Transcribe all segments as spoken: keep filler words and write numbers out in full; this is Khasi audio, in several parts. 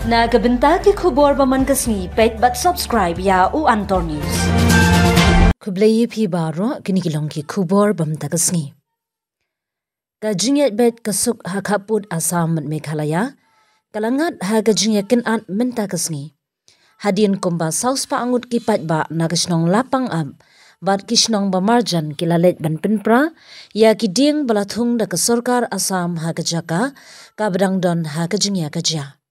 Na ka bynta ki khubor ba man ka sngi, peit bad subscribe ïa u Antor News. Khublei ïa phi baroh, kine ki long ki khubor ba mynta ka sngi. Ka jingïaid beit ka suk ha khappud Assam bad Meghalaya ka la ngat ha ka jingïakynad mynta ka sngi. Hadien kumba saw spah ngut ki paidbah na ka shnong Lapangap bad ki shnong ba marjan ki la leit ban pynpra ïa ki dieng ba la thung da ka sorkar Assam ha ka jaka kaba dang don ha ka jingïakajia.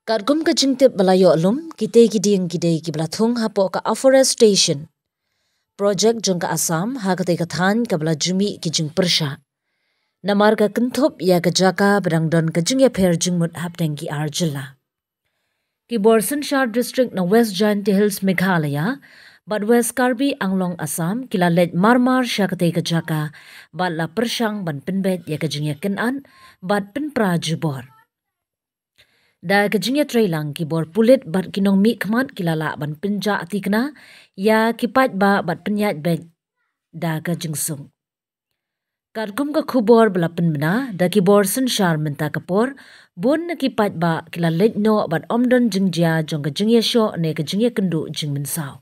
Katkum ka jingtip ba la ïoh lum, kitei ki dieng ki dei kiba la thung hapoh ka afforestation project jong ka Assam ha katei ka thaiñ kaba la ju mih ki jingpyrshah. Namar ka kynthup ïa ka jaka ba dang don ka jingïapher jingmut hapdeng ki ar jylla. Ki bor synshar district na West Jaintia Hills Meghalaya bad West Karbi Anglong Assam ki la leit marmar sha katei ka jaka bad la pyrshang ban pynbeit ïa ka jingïakynad bad pynpra jubor. Da ka jingïatreilang, ki bor pulit bad ki nongmihkhmat ki la lah ban pynjah thikna ïa ki paidbah bad pynïaid beit da ka jingsuk. Katkum ka khubor ba la pynbna da ki bor synshar mynta ka por, bun na ki paidbah ki la leit noh bad ym don jingjia jong ka jingïashoh ne ka jingïakynduh jingmynsaw.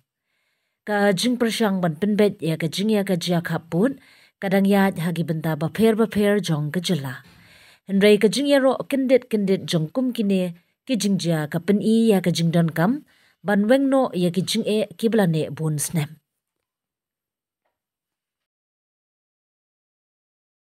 Ka jingpyrshang ban pynbeit ïa ka jingïakajia khappud ka dang ïaid ha ki bynta bapher bapher jong ka jylla. Hynrei ka jingïaroh kyndit kyndit jong kum kine ki jingjia ka pyni ïa ka jingdonkam ban weng noh ïa ki jingeh kiba la neh bun snem.